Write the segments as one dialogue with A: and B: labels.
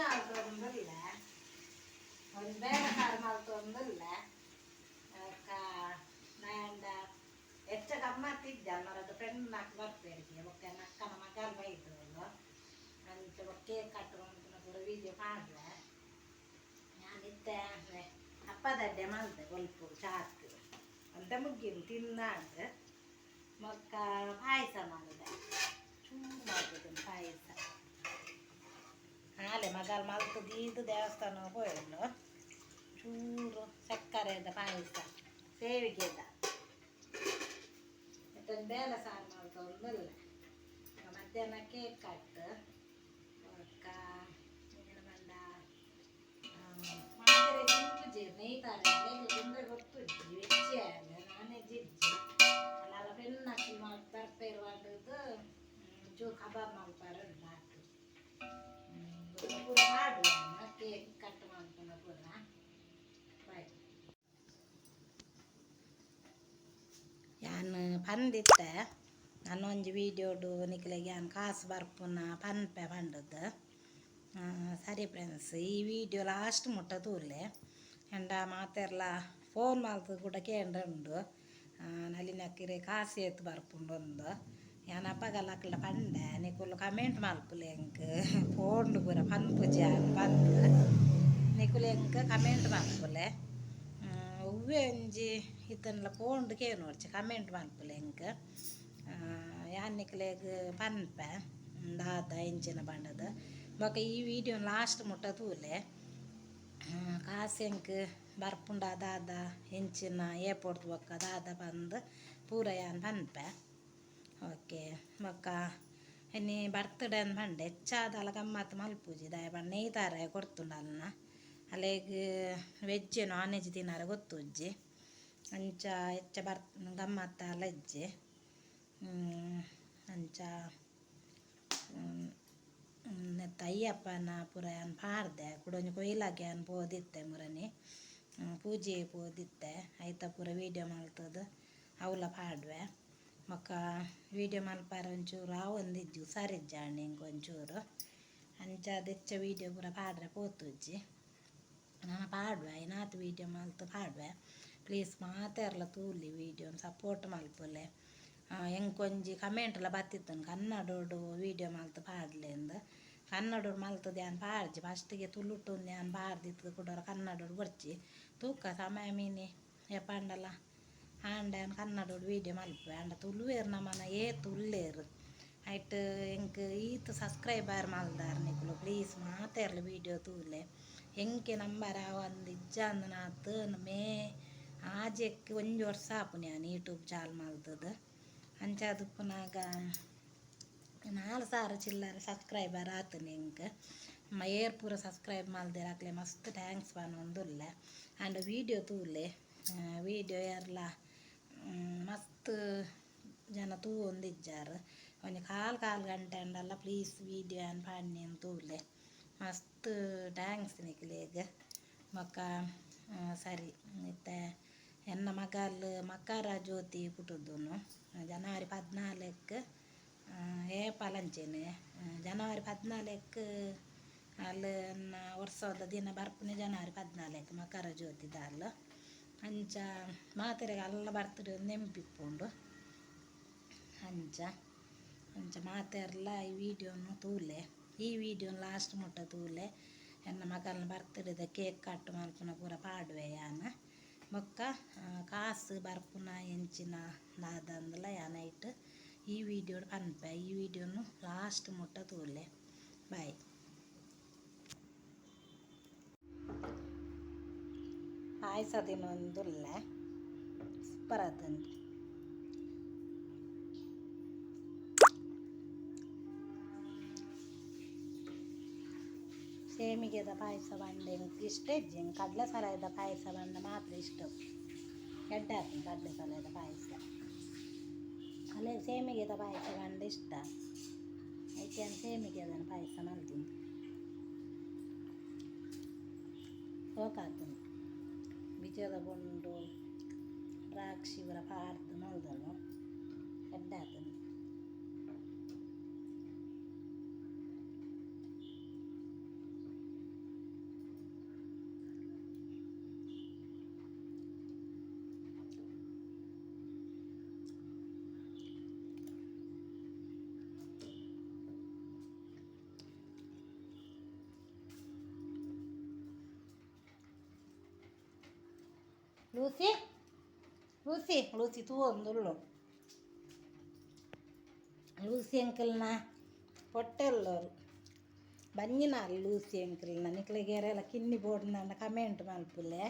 A: ಅಡುಗೆ ಮಲ್ತೊಂದುಲ್ಲೆ. ಒಂಜಿ ಬೇಳೆ ಸಾರು ಮಲ್ತೊಂದುಲ್ಲೆ. ಬೊಕ್ಕ ದಾಯೆಂಡ ಹೆಚ್ಚ ಗಮ್ಮತ್ ಇಜ್ಜ ಮರದ ಫ್ರೆಂಡ್ ಬರ್ಪೆರಿಗೆ. ಬೊಕ್ಕ ಎನ್ನ ಅಕ್ಕನ ಮಗಲ್ ಬೈದೋಲು. ಅಂಚ ಬೊಕ್ಕ ಕೇಕ್ ಕಟ್ ಮಲ್ಪುನ ಪೂರ ವೀಡಿಯೋ ಪಾಡ್ವೆ. ಯಾನ್ ಇತ್ತೆ ಅಪ್ಪದಡ್ಡೆ ಮಲ್ತೆ ಬೊಲ್ಪು ಚಾಕ್ ಅಂತ ಮುಗ್ಗಿನ ತಿನ್ನಾಂಡ್. ಬೊಕ್ಕ ಪಾಯಸ ಮಲ್ದೆ, ಚೂರು ಮಲ್ತುದು ಪಾಯಸ. ಆಲೆ ಮಗಲ್ ಮಲ್ತು ದೀದ್ ದೇವಸ್ಥಾನ ಪೋಯೆರ್ಲು. ಚೂರು ಸಕ್ಕರೆದ ಪಾಯಸ, ಸೇವಿಗೆದ. ಇತ್ತೊಂದು ಬೇಳೆ ಸಾರು ಮಲ್ತೊಂದುಲ್ಲೆ. ಮಧ್ಯಾಹ್ನ ಕೇಕ್ ಕಟ್. ಬೊಕ್ಕ ಎಂಚಿನ ಪಂಡ, ಮಾತೆರೆ ತಿನ್ಪುಜೆರ್ ನೆಯ್ತಾರೆ. ಅಲೆಗ್ ತಿಂದ್ರೆ ಗೊತ್ತುಜ್ಜಿ, ವೆಜ್ ಆಲ್, ನಾನ್ ವೆಜ್ ಇಜ್ಜಿ. ಅಲ್ಲ ಫ್ರೆಂಡ್ ಅಕ್ಲು ಮಾತ ಬರ್ಪೆರ್ ಪಂಡುದು ಚೂರು ಕಬಾಬ್ ಮಲ್ಪರೆ ಉಂಡು ಆತ್. ಬೊಕ್ಕ ಪೂರ ಪಾಡುವೆ ಕೇಕ್ ಕಟ್ ಮಲ್ಪುನ ಪೂರ. ಬಾಯ್. ಯಾನ್ ಪಂದಿತ್ತೆ, ನನ ಒಂಜಿ ವೀಡಿಯೋಡು ನಿಕ್ಲೆಗ್ ಯಾನ್ ಕಾಸು ಬರ್ಪುನ ಪನ್ಪೆ ಪಂಡದ್ದು. ಸರಿ ಫ್ರೆಂಡ್ಸ್, ಈ ವಿಡಿಯೋ ಲಾಸ್ಟ್ ಮುಟ್ಟ ತೂಲೆ. ಎಂಡ ಮಾತೆರ್ಲ ಫೋನ್ ಮಲ್ತ್ ಕೂಡ ಕೇಂಡ್ರೆ ಉಂಡು, ನಳಿನಕ್ಕಿರೆ ಕಾಸು ಏತ್ ಬರ್ಪುಂಡು ಅಂದ್. ಯಾನ್ ಅಪಗಲ ಅಕ್ಲ್ಡ ಪಂಡೆ, ನಿಕುಲು ಕಮೆಂಟ್ ಮಲ್ಪುಲೆ, ಎಂಕ್ ಫೋನ್ಡ್ ಪೂರ ಪನ್ಪುಜಿ ಯಾನ್ ಪಂದ್. ನಿಕುಲು ಎಂಕ್ ಕಮೆಂಟ್ ಮಲ್ಪುಲೆ. ಒವ್ವೆ ಒಂಜಿ ಇತ್ತನ್ಲ ಫೋನ್ಡ್ ಕೇನೊಡ್ಚಿ, ಕಮೆಂಟ್ ಮಲ್ಪುಲೆ ಎಂಕ್. ಯಾನ್ ನಿಕ್ಲೆಗ್ ಪನ್ಪೆ ದಾದ ಎಂಚಿನ ಪಂಡದು. ಬೊಕ ಈ ವಿಡಿಯೋ ಲಾಸ್ಟ್ ಮುಟ್ಟ ತೂಲೆ. ಕಾಸು ಎಂಕ್ ಬರ್ಪುಂಡ ದಾದ ಎಂಚಿನ ಏಪೊಡ್ದು ಬೊಕ್ಕ ದಾದ ಪಂದ್ ಪೂರ ಯಾನ್ ಪನ್ಪೆ. ಓಕೆ, ಬೊಕ್ಕ ಇನಿ ಬರ್ತ್ಡೇ ಅಂದ್ ಪಂಡೆ, ಹೆಚ್ಚಾದಲ ಗಮ್ಮತ್ ಮಲ್ಪುಜಿ. ದಾಯೆ ಪಂಡ ನೆಯ್ತಾರೆ ಕೊರ್ತುಂಡು ಅಲ್ನ. ಅಲೆಗ್ ವೆಜ್ ನಾನ್ ವೆಜ್ ತಿನರೆ ಗೊತ್ತುಜ್ಜಿ. ಅಂಚ ಹೆಚ್ಚ ಬರ್ ಗಮ್ಮತ್ತಲ ಇಜ್ಜಿ. ಅಂಚ ನೆತ್ತ ಅಯ್ಯಪ್ಪನ ಪೂರ ಯಾನ್ ಪಾಡ್ದೆ. ಕುಡೊಂಜಿ ಕೊಯ್ಲಾಗ್ ಯಾನ್ ಪೋದಿತ್ತೆ, ಮುರನಿ ಪೂಜೆ ಪೋದಿತ್ತೆ. ಐತ ಪೂರ ವೀಡಿಯೋ ಮಲ್ತುದು ಅವ್ಲ ಪಾಡುವೆ. ಬೊಕ್ಕ ವೀಡಿಯೋ ಮಲ್ಪರೆ ಒಂಚೂರು ಆವೊಂದಿಜ್ಜಿ, ಹುಷಾರಿಜ್ಜಾಂಡ್ ಎಂಕ್ ಒಂಚೂರು. ಅಂಚಾದ್ ಹೆಚ್ಚ ವೀಡಿಯೋ ಪೂರ ಪಾಡ್ರೆ ಪೋತುಜ್ಜಿ. ನನ ಪಾಡುವೆ, ಐನಾತ್ ವೀಡಿಯೋ ಮಲ್ತ್ ಪಾಡುವೆ. ಪ್ಲೀಸ್ ಮಾತೆರ್ಲ ತೂಲಿ, ವೀಡಿಯೋನ್ ಸಪೋರ್ಟ್ ಮಲ್ಪುಲೆ. ಎಂಕೊಂಜಿ ಕಮೆಂಟ್ಲ ಬತ್ತಿತ್ತುಂಡು, ಕನ್ನಡೊಡು ವೀಡಿಯೋ ಮಲ್ತ್ ಪಾಡ್ಲೆಂದ್. ಕನ್ನಡೊಡು ಮಲ್ತುದು ಯಾನ್ ಪಾಡ್ಜಿ. ಫಸ್ಟಿಗೆ ತುಳುಟು ಯಾನ್ ಪಾಡ್ದಿತ್ತು. ಕುಡೊರ ಕನ್ನಡೊಡು ಬೊರ್ಚಿ. ತೂಕ, ಸಮಯ ಮೀನಿ ಏಪಾಂಡಲ ಆಂಡ ಯಾನ್ ಕನ್ನಡೊಡು ವೀಡಿಯೋ ಮಲ್ಪುವೆ. ಆಂಡ ತುಳುವೆರ್ ನಮನ ಏತ್ ಉಲ್ಲೆರ್, ಐಟ್ ಎಂಕ್ ಈತ್ ಸಬ್ಸ್ಕ್ರೈಬರ್ ಮಲ್ದಾರ್ ನಿಕುಲು. ಪ್ಲೀಸ್ ಮಾತೆರ್ಲ ವೀಡಿಯೋ ತೂಲೆ. ಎಂಕೆ ನಂಬರ್ ಆವಂದು ಇಜ್ಜಾಂದ್. ಮೇ ಆಜೆಕ್ ಒಂಜಿ ವರ್ಷ ಆಪುನಿ ಯಾನ್ ಯೂಟ್ಯೂಬ್ ಚಾಲು ಮಲ್ತುದು. ಅಂಚಾದ್ ಉಪ್ಪುನಗ 4000 ಚಿಲ್ಲರೆ ಸಬ್ಸ್ಕ್ರೈಬರ್ ಆತುಂಡು ಎಂಕ್. ಏರ್ ಪೂರ ಸಬ್ಸ್ಕ್ರೈಬ್ ಮಲ್ದೆರ್ ಅಕ್ಲೆ ಮಸ್ತ್ thanks ಪನೊಂದುಲ್ಲೆ. ಆಂಡ ವೀಡಿಯೋ ತೂಲೆ. ವೀಡಿಯೋ ಏರ್ಲ ಮಸ್ತ್ ಜನ ತೂವೊಂದಿಜ್ಜಾರ್. ಒಂಜಿ ಕಾಲ್ ಕಾಲ್ ಗಂಟೆ ಆಂಡಲ ಪ್ಲೀಸ್ ವೀಡಿಯೋ ಯಾನ್ ಪಾಡ್ನೆನ್ ತೂಲೆ. ಮಸ್ತ್ thanks ನಿಕ್ಲೆಗ್. ಬೊಕ್ಕ ಸರಿ, ಇತ್ತೆ ಎನ್ನ ಮಗಲ್ ಮಕರ ಜ್ಯೋತಿ ಪುಟ್ಟುದುನು ಜನವರಿ 14ಕ್. ಏಪಲ ಅಂಚೆನೆ ಜನವರಿ 14ಕ್ ಅಲ್ ಎನ್ನ ವರ್ಷದ ದಿನ ಬರ್ಪುನೆ ಜನವರಿ 14ಕ್ ಮಕರ ಜ್ಯೋತಿ ದಾಲ್. ಅಂಚ ಮಾತೆರೆಗ್ ಅಲ್ಲ ಬರ್ತಡೇ ನೆಂಪಿಪ್ಪುಂಡು. ಅಂಚ ಅಂಚ ಮಾತೆರ್ಲ ಈ ವಿಡಿಯೋನು ತೂಲೆ. ಈ ವಿಡಿಯೋನ್ ಲಾಸ್ಟ್ ಮುಟ್ಟ ತೂಲೆ. ಎನ್ನ ಮಗಲ್ನ ಬರ್ತಡೇದ ಕೇಕ್ ಕಟ್ ಮಲ್ಪುನ ಪೂರ ಪಾಡುವೆ ಯಾನ್. ಬೊಕ್ಕ ಕಾಸು ಬರ್ಪುನ ಎಂಚಿನ ದಾದಂದ್ಲ ಯಾನ್ ಐಟ್ ಈ ವಿಡಿಯೋಡ್ ಪನ್ಪೆ. ಈ ವಿಡಿಯೋನು ಲಾಸ್ಟ್ ಮುಟ್ಟ ತೂಲೆ. ಬಾಯ್. ಪಾಯಸ ತಿನ್ನೊಂದುಲ್ಲೆ. ಸೂಪರ್ ಆತುಂಡು. ಸೇಮಿಗೆದ ಪಾಯಸ ಪಂಡ ಎಂಕ್ ಇಷ್ಟ ಇಜ್ಜಿ. ಎಂಕ್ ಕಡಲೆ ಸರಾಯಿದ ಪಾಯಸ ಪಂಡ ಮಾತ್ರ ಇಷ್ಟ. ಎಡ್ಡೆ ಆಪುಂಡು ಕಡಲೆ ಸರಾಯಿದ ಪಾಯಸ. ಅಲ್ಲೇ ಸೇಮಿಗೆದ ಪಾಯಸ ಪಂಡ ಇಷ್ಟ. ಐಕ್ ಯಾನ್ ಸೇಮಿಗೆದ ಪಾಯಸ ಮಲ್ದಿನಿ. ಸೋಕಾತುಂಡು. ಬಿಜದ ಬೊಂಡು, ದ್ರಾಕ್ಷಿ ಪೂರ ಪಾಡ್ದ್ ಮಲ್ದನು. ಎಡ್ಡೆ ಆತುಂಡು. ಲೂಸಿ ಲೂಸಿ ಲೂಸಿ ತೂವೊಂದುಲ್ಲು ಲೂಸಿ ಅಂಕಲ್ನ ಪೊಟ್ಟೆಲ್ಲೋರು ಬಂಜಿನಾಲ್ ಲೂಸಿ ಅಂಕಲ್ನ ನಿಕ್ಲೆಗ್ ಏರೆಲ ಕಿನ್ನಿ ಬೋಡುಂದಾಂಡ ಕಮೆಂಟ್ ಮಲ್ಪುಲೆ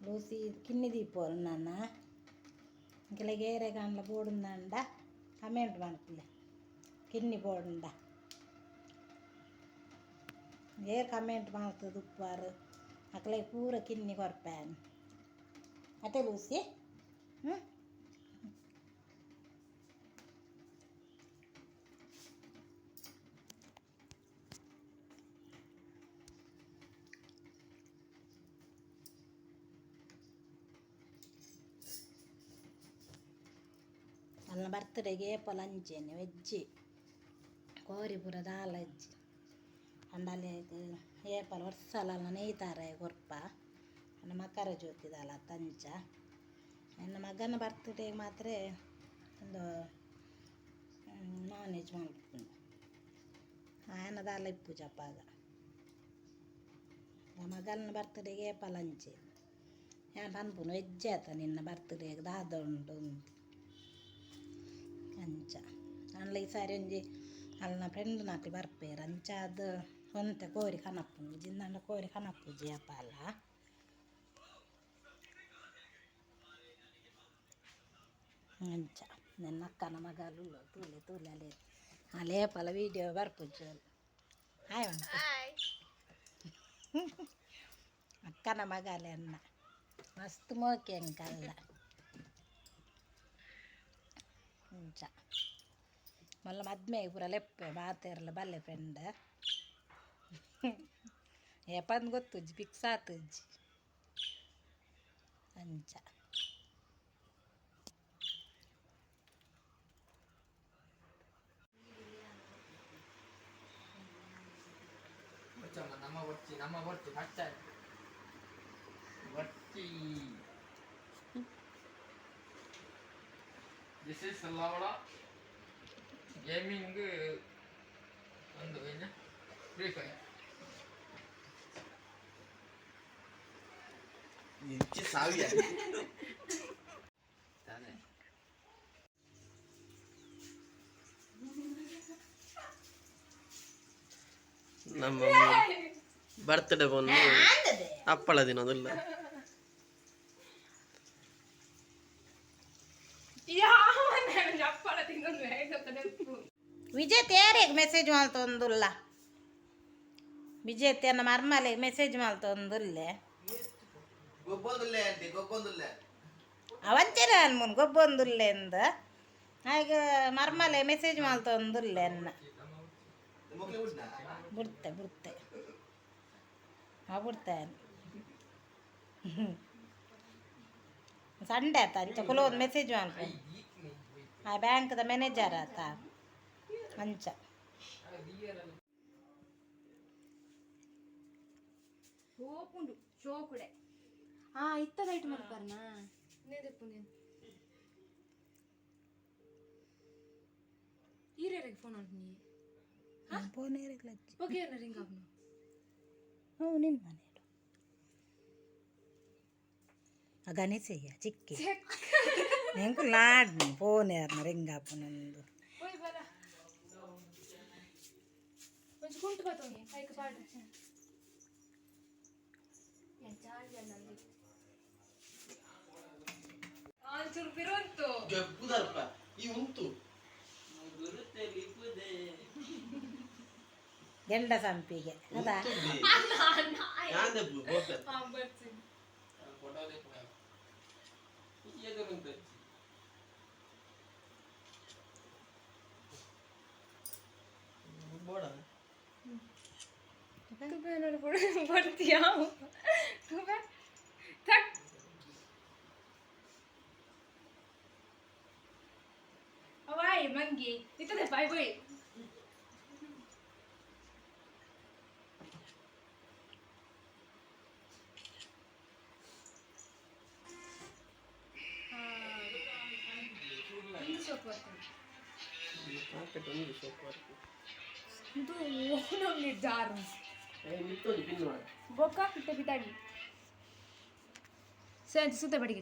A: ಲೂಸಿ ಕಿನ್ನಿ ದೀಪೋಲ್ ನನ ನಿಕ್ಲೆಗ್ ಏರೆಗಾಂಡ್ಲ ಬೋಡುಂದಾಂಡ ಕಮೆಂಟ್ ಮಲ್ಪುಲೆ ಕಿನ್ನಿ ಬೋಡುಂಡ ಏರ್ ಕಮೆಂಟ್ ಮಲ್ತುದು ಉಪ್ಪಾರು ಅಕ್ಲೆಗ್ ಪೂರ ಕಿನ್ನಿ ಕೊರ್ಪೆ ಅತೆ ಲೂಸಿ ಹ್ಞೂ. ಅಲ್ನ ಬರ್ತ್ಡೇಗೆ ಏಪಲ ಅಂಚೆನೆ ವೆಜ್ಜಿ ಕೋರಿ ಪೂರ ದಾಲ ಇಜ್ಜಿ ಅಂಡ ಅಲ್ಲೇಗ್ ಏಪಲ ವರ್ಸಲ ಅಲ್ನ ನೆಯ್ತಾರೆ ಕೊರ್ಪ ಅಂಡ ಮಕರ ಜ್ಯೋತಿ ದಾಲ ಅಂಚ ಎನ್ನ ಮಗನ ಬರ್ತ್ಡೇಗೆ ಮಾತ್ರ ಒಂದು ನಾನ್ ವೆಜ್ ಮಲ್ಪುನು ಆಯನ ದಾಲ ಇಪ್ಪುಜಿ ಅಪಗ ಮಗಲ್ನ ಬರ್ತ್ಡೇಗೆ ಏಪಲ ಅಂಚೆ ಯಾನ್ ಪನ್ಪುನು ವೆಜ್ಜೆ ಆತ ನಿನ್ನ ಬರ್ತ್ಡೇಗೆ ದಾದ ಉಂಡು ಅಂಚ ಆಂಡಲ ಈ ಸಾರಿ ಒಂಜಿ ಅಲ್ನ ಫ್ರೆಂಡ್ ನಕುಲು ಬರ್ಪೆರ್ ಅಂಚಾದ್ ಒಂತೆ ಕೋರಿ ಕನಪುಂಡು ಜಿಂದಾಂಡ ಕೋರಿ ಕನಪುಜಿ ಏಪಲ ಅಂಚ ನೆನ್ನ ಅಕ್ಕನ ಮಗಲು ತೂಲೆ ತೂಲೆ ಅಲೆ ಅಲೆ ಏಪಲ ವೀಡಿಯೋ ಬರ್ಪುಜಿ ಹಾಯ್ ಅಕ್ಕನ ಮಗಲೆ ಅನ್ನ ಮಸ್ತ್ ಮೋಕೆ ಎಂಕಲ್ಲ ಅಂಚ ಮಲ್ಲ ಮದ್ಮೆ ಪೂರ ಲೆಪ್ಪೆ ಮಾತೆರ್ಲ ಬಲ್ಲೆ ಫ್ರೆಂಡ್ ಏಪಂದ್ ಗೊತ್ತುಜ್ಜಿ ಫಿಕ್ಸ್ ಆತುಜ್ಜಿ ಅಂಚ.
B: ನಮ್ಮ ಬರ್ತಿ ನಮ್ಮ ಬರ್ತಿ ಹಚ್ಚ ಬರ್ತಿ. This is Lavala gaming ಒಂದು ಏನು ಫ್ರೀ ಫೈರ್.
C: ಇಂಚಿ ಸಾವಿಯ.
B: ತಾನೇ.
D: ನಮ್ಮ ಬರ್ತ್ಡೇ ಬಂದು ಅಪ್ಪಳ ದಿನದಿಲ್ಲ.
A: ವಿಜಯ್ ತೇರೆಗ್ ಮೆಸೇಜ್ ಮಲ್ತೊಂದುಲ್ಲ ವಿಜಯ್ ತೇನ ಮರ್ಮಲೆಗ್ ಮೆಸೇಜ್ ಮಲ್ತೊಂದುಲ್ಲೆ.
C: ಗೊಬ್ಬೊಂದುಲ್ಲೆ ಆಂಟಿ, ಗೊಬ್ಬೊಂದುಲ್ಲೆ.
A: ಅವಂಚೆನೆ ಅನ್ಮುನ್ ಗೊಬ್ಬೊಂದುಲ್ಲೆ ಎಂದ ಆಗ ಮರ್ಮಲೆ ಮೆಸೇಜ್ ಮಲ್ತೊಂದುಲ್ಲೆ ಅನ್ನ.
C: ಮೊಕ್ಲೆ ಉಡ್ನಾ?
A: ಬಿಡ್ತೆ ಬಿಡ್ತೆ ಆ ಬಿಡ್ತೆ. ಸಂಡೆ ಆತ ಅಂಚ ಕುಲೊಂದು ಮೆಸೇಜ್ ಮಲ್ಪು ಆ ಬ್ಯಾಂಕ್ದ ಮ್ಯಾನೇಜರ್ ಆತ ಅಂಚ.
E: ಪೋಪುಂಡು ಶೋಕುಡೆ ಆ ಇತ್ತದ ಐಟ್ ಮಲ್ಪರ್ನಾ ಈರೇರಿಗೆ ಫೋನ್ ಉಂಟು ನೀ?
A: ಫೋನ್.
E: ಒಗೇರ್ನ ರಿಂಗ್ ಆಪ್ನು.
A: ಹ್ಞೂ ನಿನ್ನ ಮನೆಯಡು ಆ ಗಣೇಶಯ್ಯ ಚಿಕ್ಕಿ ಎಂಕು ನಾಡ್ನಿ ಫೋನ್ ಯಾರನ್ನ ರಿಂಗ್ ಆಪುನೊಂದು.
E: ಓಯ್ ಬಲ ಒಂಜಿ ಕುಂಟು ಬತ್ತೊಂಗೆ ಐಕ್ ಪಾಡು ಆಂಚೂರು ಪಿರೊಂತು.
C: ಗಬ್ಬುದಲ್ಪ ಈ ಉಂತು.
A: ಗೆಂಡ ಸಂಪಿಗೆ ಅದಾ?
D: ಯಾಂದೆಪ್ಪು ಬೋಪೆ.
E: ಹಾ ಬರ್ತೀನಿ.
B: ಫೋಟೋ ಎದುರುಂಟು.
D: ಬೋಡ.
E: ತುಬೆ ನೋಡು ಬರ್ತೀಯಾ ತುಬೆ ಥಕ್ ಅವಾಯ್ ಮಂಗಿ ಇತ್ತದೆ ಬಾಯ್ ಬಾಯ್. ಒಂದು ಸೋಪ್ ಬರ್ತದೆ.
D: ಪಾಕೆಟ್ ಒಂದು ಸೋಪ್ ಬರ್ತದೆ.
E: ಇದು ಓನೊಂದು ಜಾರು.
D: ಮಿತ್ತೊಂದು ಪಿನ್ ಮಾಡಿ.
E: ಬೊಕ್ಕ ಕಿಟ್ಟ ಬಿದ್ದಾಡಿ. ಸುತ್ತ ಬಡಿಗೆ.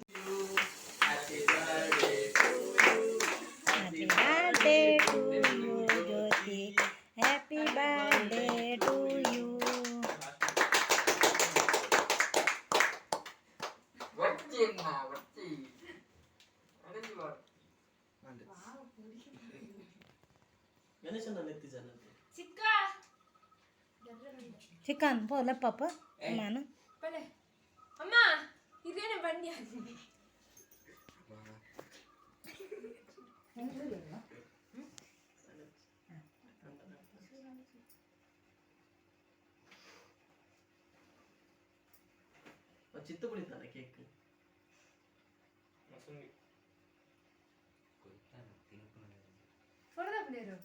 A: Happy birthday to you Jyothi, happy birthday to you.
D: ಗಣೇಶನ ನೆತ್ತಿ ಜನ.
E: ಚಿಕ್ಕ.
A: ಚಿಕನ್ ಪೋಲೆ ಪಾಪ ನಾನು.
E: ಬಲೆ ಅಮ್ಮ, ಇದೇನೆ ಬನ್ನಿ.
D: ಚಿತ್ತ ಕುಡಿತಾನೆ ಕೇಕ್.
E: ಫೋಟೋ ತಪ್ಪನೇರು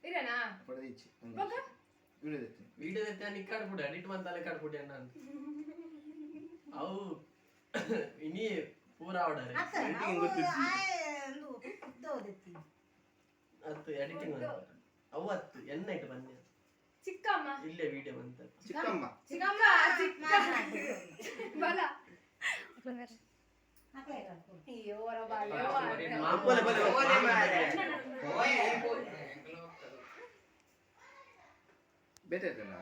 E: ಇರೇನಾ? ಬೊಕ್ಕ.
D: ವಿಡಿಯೋ ತೆತ್ತ ನಿಕ್ಕಾಡ್ ಪುಡಿ ಎಡಿಟ್ ಮಂತಾಲೆ ಕಾಡ್ಪುಡಿ ಅಣ್ಣ ಅಂತ. ಅವು ಇನಿ ಪೂರ ಆವಡರೆ. ಅತ್ತು ಎಡಿಟಿಂಗ್ ಅವು ಅತ್ತು ಎಣ್ಣೆ ಇಟ್ಟು ಬನ್ನಿ.
E: ಚಿಕ್ಕಮ್ಮ.
D: ಇಲ್ಲೇ ವಿಡಿಯೋ ಬಂತ.
C: ಚಿಕ್ಕಮ್ಮ.
E: ಚಿಕ್ಕಮ್ಮ, ಚಿಕ್ಕ ಬಲ. ಅಯ್ಯೋ, ಹೊರ ಬಾಲೆ.
D: ಬಲೆ ಬಲೆ.
C: ಬೇಟೆ ಆಯ್ತಲ್ಲ.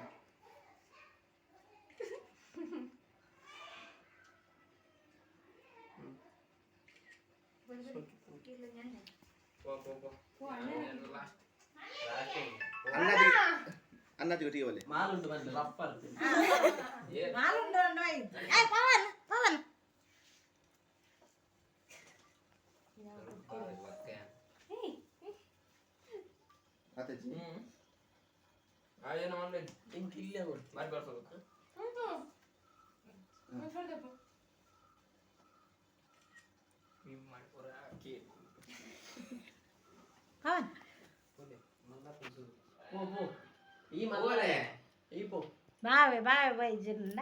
C: ಅನ್ನದಿ ಒಟ್ಟಿಗೆ ಒಲೆ.
D: ಮಾಲುಂಟು ಬಂದ ರಪ್ಪರ್.
A: ಮಾಲುಂಡು. ಏಯ್ ಪವನ್, ಪವನ್.
C: ಆತಜ್ಜಿ.
D: ಇಂಕ್ ಇಲ್ಲೇ ಕೊಡ್ತೀನಿ.
A: ಪವನ್.
D: ಪೋ ಪೋ, ಈ ಮಲ್ಲೆ ಈ ಪೋ.
A: ಬಾವೆ ಬಾವೆ ಬೈಜಿಂದ.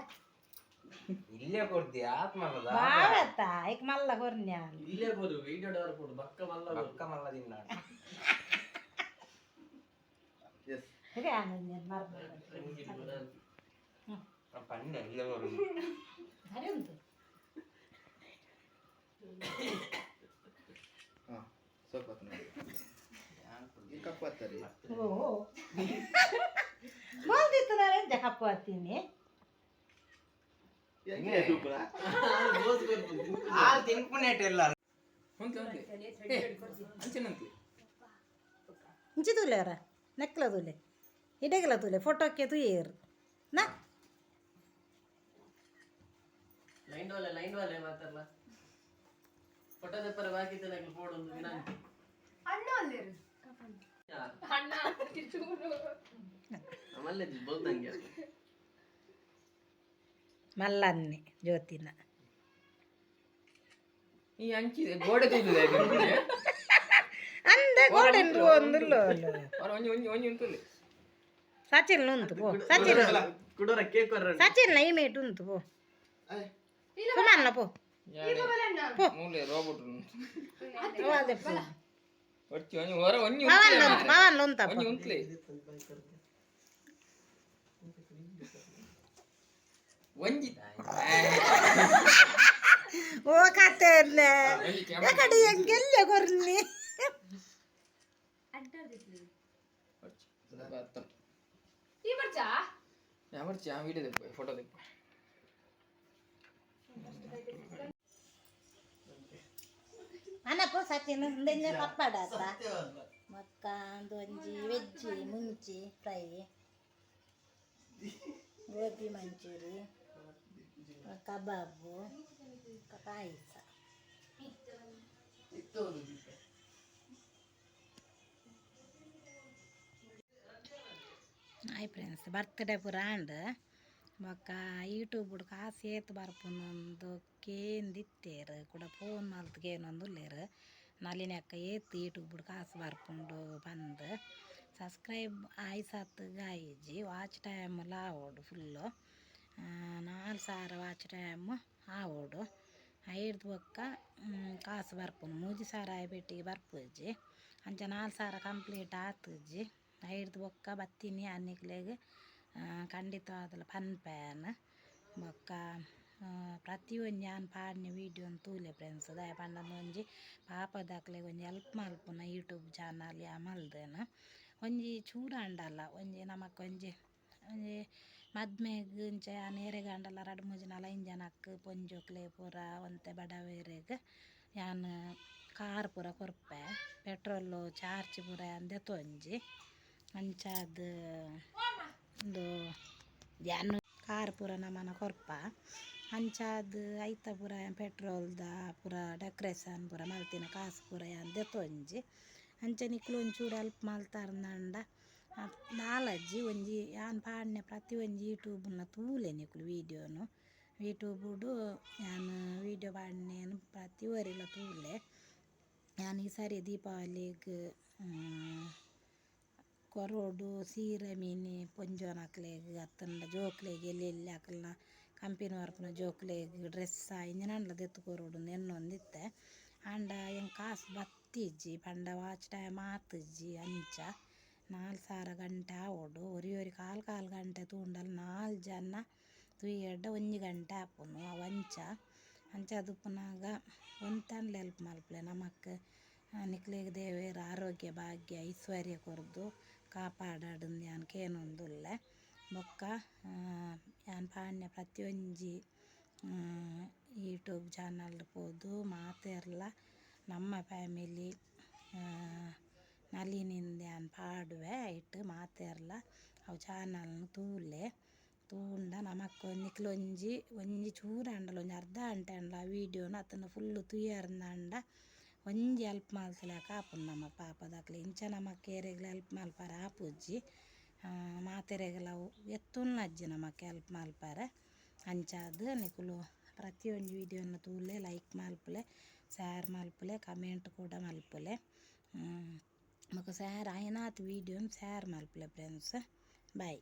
B: ಇಲ್ಲೇ ಕೊಡ್ತಿ ಆತ್ಮ.
A: ಬಾವತ್ತ ಐಕ್ ಮಲ್ಲ ಕೊರ್ನ್ಯ.
D: ಇಲ್ಲೇ ಬೋದು ವಿಡಿಯೋ ಡವರ್ ಕೊಡು ಬಕ್ಕ ಮಲ್ಲ.
B: ಪಕ್ಕ ಮಲ್ಲದಿಲ್ಲ.
C: ಎಸ್.
B: ಪಂಡ ಇಲ್ಲೇ ಬರು.
A: ಸರಿ ಉಂಟು.
C: ಹಾ, ಸ್ವಲ್ಪ ಹೊತ್ತು ನೋಡಿ. ಈ ಕಪ್ಪು ಹತ್ತಾರೆ.
A: ಓ, ಬೋಲ್ದಿತ್ತು, ನಾನು ಎಂತ ಕಪ್ಪು ಹತ್ತೀನಿ.
C: ಹೆಂಗೆ ತೂಪುನ?
D: ಗೋಸ್ ಕೊಡ್ತೀನಿ.
B: ಆ ತಿನ್ಪುನೇಟ್ ಇಲ್ಲ.
A: ಇಂಚಿ ತೂಲೆ ಅವರ ನೆಕ್ಲ ತೂಲೆ, ಇಡಗಲ ತೂಲೆ, ಫೋಟೋಕ್ಕೆ ತೂಯೇರು ನಾ.
D: ಲೈನ್ ವಾಲೆ, ಲೈನ್ ವಾಲೆ ಮಾತಾಡಲ್ಲ. ಫೋಟೋ ತೆಪ್ಪರ ಬಾಕಿ ಇತ್ತಲ್ಲ, ಫೋಡ್ ಒಂದು ವಿನಂತಿ.
E: ಅಣ್ಣ ಅಲ್ಲೇರು ಅಣ್ಣ ಚೂರು.
D: ನಮ್ಮಲ್ಲೇ ಬೋಲ್ದಂಗೆ.
A: ಮಲ್ಲನ್ನೆ ಜ್ಯೋತಿನ.
B: ಈ ಅಂಚಿ ಗೋಡೆ ತೂತುದೆ.
A: ಅಂದೆ ಗೋಡೆಂದು ಒಂದುಲ್ಲ.
B: ಒಂಜಿ ಒಂಜಿ ಒಂಜಿ ಉಂತುಲ್ಲೆ.
A: ಸಚಿನ್ ಉಂಟು ಪೋ ಸಚಿನ್.
D: ಕುಡೋರ ಕೇಕ್ ವರ್ರ.
A: ಸಚಿನ್ ಈ ಮೇಟ್ ಉಂಟು ಪೋ, ಸುಮನ್ನ ಪೋ.
B: ಮೂಲೆ ರೋಬೋಟ್.
A: ಓ, ಅದೇ ಪೋ.
B: ಒಚ್ಚಿ ಒಂಜಿ ಹೊರ ಒಂಜಿ.
A: ಪವನ್ ಉಂಟು, ಪವನ್ ಉಂಟಪ್ಪ.
B: ಒಂಜಿ ಉಂತ್ಲೆ. ಒಂಜಿ.
A: ಓ ಕತೆ ಕಡೆ ಎಂಗೆಲ್ಲ ಕೊರ್ನಿ.
E: ಈ ಬರ್ಚಾ.
B: ಬರ್ಚಿ ಆ ವಿಡಿಯೋ ತೆಪ್ಪ, ಫೋಟೋ ತೆಪ್ಪ.
A: ಅನಪ್ಪ ಸಚಿನ್ ಇಂದ ಪಪ್ಪಾಡ ಆತ ಮಕ್ಕ ಅಂದು ಒಂಜಿ ವೆಜ್ ಮುಂಚಿ ಫ್ರೈ, ಗೋಬಿ ಮಂಚೂರಿ, ಕಬಾಬು, ಪಾಯಸ. ಹಾಯ್ ಫ್ರೆಂಡ್ಸ್, ಬರ್ತ್ಡೇ ಪೂರ ಆಂಡ್. ಬೊಕ್ಕ ಯೂಟ್ಯೂಬ್ ಕಾಸು ಏತ್ ಬರ್ಪುನಂದು ಕೇಂದಿತ್ತೇರು, ಕೂಡ ಫೋನ್ ಮಲ್ತ್ ಕೇನೊಂದುಲ್ಲೆರ್. ನಳಿನಿ ಅಕ್ಕ ಏತ್ ಯೂಟ್ಯೂಬ್ ಕಾಸು ಬರ್ಪುಂಡು ಪಂದ್. ಸಬ್ಸ್ಕ್ರೈಬ್ ಆಯ್ಸತ್ ಆಯಿಜಿ, ವಾಚ್ ಟೈಮ್ ಆವೊಡು ಫುಲ್ಲು 4000 ವಾಚ್ ಟೈಮ್ ಆವೊಡು. ಐಡ್ದ್ ಬೊಕ್ಕ ಕಾಸು ಬರ್ಪುಂಡು. 3000 ಆಯಿಪೆಟ್ಟಿಗೆ ಬರ್ಪುಜಿ. ಅಂಚ 4000 ಕಂಪ್ಲೀಟ್ ಆತುಜಿ. ಐಡ್ದ್ ಬೊಕ್ಕ ಬತ್ತಿನಿ ಅನ್ನಿಕ್ಲೆಗ್ ಖಂಡಿತವಾದಲ ಪನ್ಪೆ ಯಾನ್. ಬೊಕ್ಕ ಪ್ರತಿಯೊಂಜಿ ಯಾನ್ ಪಾಡ್ನ ವೀಡಿಯೋನ್ ತೂಲೆ ಫ್ರೆಂಡ್ಸ್. ದಾಯೆ ಪಂಡ ಒಂಜಿ ಪಾಪದಕ್ಲೆಗ್ ಒಂಜಿ ಹೆಲ್ಪ್ ಮಲ್ಪುನ ಯೂಟ್ಯೂಬ್ ಚಾನಲ್ ಯಾ ಮಲ್ದೆನ್. ಒಂಜಿ ಚೂರಾಂಡಲ ಒಂಜಿ ನಮಕ್ ಒಂಜಿ ಒಂಜಿ ಮದ್ಮೆಗ್ ಇಂಚ ಯಾನ್ ಏರೆಗಾಂಡಲ ರಡ್ಡ್ ಮೂಜಿ ನಾಲ್ ಐನ್ ಜನಕ್ ಪೊಂಜೋಕ್ಲೆ ಪೂರ ಒಂತೆ ಬಡವೆರೆಗ್ ಯಾನ್ ಕಾರ್ ಪೂರ ಕೊರ್ಪೆ. ಪೆಟ್ರೋಲ್ ಚಾರ್ಜ್ ಪೂರ ಯಾನ್ ದೆತೊಂಜಿ. ಅಂಚಾದ್ ಉಂದು ಯಾನ್ ಕಾರ್ ಪೂರ ನಮನ ಕೊರ್ಪ. ಅಂಚಾದ್ ಐತ ಪೂರ ಪೆಟ್ರೋಲ್ದ ಪೂರ ಡೆಕೊರೇಷನ್ ಪೂರ ಮಲ್ತಿನ ಕಾಸ್ ಪೂರ ಯಾನ್ ದೆತೊಂಜಿ. ಅಂಚ ನಿಕುಲು ಒಂಚೂರು ಹೆಲ್ಪ್ ಮಲ್ತರ್ಂಡ ದಾಲಜ್ಜಿ ಒಂಜಿ ಯಾನ್ ಪಾಡ್ನ ಪ್ರತಿ ಒಂಜಿ ಯೂಟ್ಯೂಬ್ನ ತೂಲೆ ನಿಕುಲು ವೀಡಿಯೋನು. ಯೂಟ್ಯೂಬುಡು ಯಾನ್ ವೀಡಿಯೋ ಪಾಡ್ನೇನ್ ಪ್ರತಿ ಒರಿಲ ತೂಲೆ. ಯಾನ್ ಈ ಸರಿ ದೀಪಾವಳಿಗ್ ಕೊರೊಡು ಸೀರೆ ಮಿನಿ ಪೊಂಜೋನಕ್ಲೆಗ್ ಅತ್ತುಂಡ ಜೋಕ್ಲೆಗ್ ಎಲ್ಲೆ ಎಲ್ಲೆ ಅಕಲ್ನ ಕಂಪೆನಿ ಬರ್ಪುನ ಜೋಕ್ಲೆಗ್ ಡ್ರೆಸ್ ಇಂಚಿನಾಂಡಲ ದೆತ್ತ್ ಕೊರೊಡು ಎನ್ನೊಂದಿತ್ತೆ. ಆಂಡ ಎಂಕ್ ಕಾಸ್ ಬತ್ತಿಜ್ಜಿ ಪಂಡ ವಾಚ್ ಟೈಮ್ ಆತುಜಿ ಅಂಚ 4000 ಗಂಟೆ ಆವೊಡು. ಒರಿ ಒರಿ ಕಾಲ್ ಕಾಲ್ ಗಂಟೆ ತೂಂಡಲ 4 ಜನ ತೂಯೆರ್ಡ 1 ಗಂಟೆ ಆಪುಂಡು ಅವು ಅಂಚ. ಅಂಚಾದ್ ಉಪ್ಪುನಗ ಒಂತೆ ಹೆಲ್ಪ್ ಮಲ್ಪುಲೆ ನಮಕ್. ನಿಕ್ಲೆಗ್ ದೇವೆರ್ ಆರೋಗ್ಯ ಭಾಗ್ಯ ಐಶ್ವರ್ಯ ಕೊರ್ದು ಕಾಪಾಡಡ್ ಯಾನ್ ಕೇನೊಂದುಲ್ಲೆ. ಬೊಕ್ಕ ಯಾನ್ ಪಾಡ್ನ ಪ್ರತಿಯೊಂಜಿ ಯೂಟ್ಯೂಬ್ ಚಾನಲ್ ಪೋದು ಮಾತೆರ್ಲ ನಮ್ಮ ಫ್ಯಾಮಿಲಿ ನಳಿನಿಂದ್ ಯಾನ್ ಪಾಡುವೆ. ಐಟ್ ಮಾತೆರ್ಲ ಅವು ಚಾನಲ್ನ್ ತೂಲೆ. ತೂಂಡ ನಮಕ್ ನಿಕ್ಲ್ ಒಂಜಿ ಒಂಜಿ ಚೂರಾಂಡಲ ಒಂಜಿ ಅರ್ಧ ಗಂಟೆ ಆಂಡಲ ಆ ವೀಡಿಯೋನು ಅತ್ತುಂಡ ಫುಲ್ ತೂಯರ್ಂದಾಂಡ ಒಂಜಿ ಹೆಲ್ಪ್ ಮಲ್ತಿಲೆಕ ಆಪುಂಡು ನಮ್ಮ ಪಾಪದಕ್ಲ್. ಇಂಚ ನಮಕ್ ಏರೆಗ್ಲ ಹೆಲ್ಪ್ ಮಲ್ಪರೆ ಆಪುಜಿ. ಮಾತೆರೆಗ್ಲ ಎತ್ತುನ್ನಜ್ಜಿ ನಮಕ್ ಹೆಲ್ಪ್ ಮಲ್ಪರೆ. ಅಂಚಾದ್ ನಿಕುಲು ಪ್ರತಿಯೊಂಜಿ ವೀಡಿಯೋನು ತೂಲೆ, ಲೈಕ್ ಮಲ್ಪುಲೆ, ಶೇರ್ ಮಲ್ಪುಲೆ, ಕಮೆಂಟ್ ಕೂಡ ಮಲ್ಪುಲೆ. ಬೊಕ ಶೇರ್ ಆಯಿನಾತ್ ವೀಡಿಯೋನ್ ಶೇರ್ ಮಲ್ಪುಲೆ ಫ್ರೆಂಡ್ಸ್. ಬಾಯ್.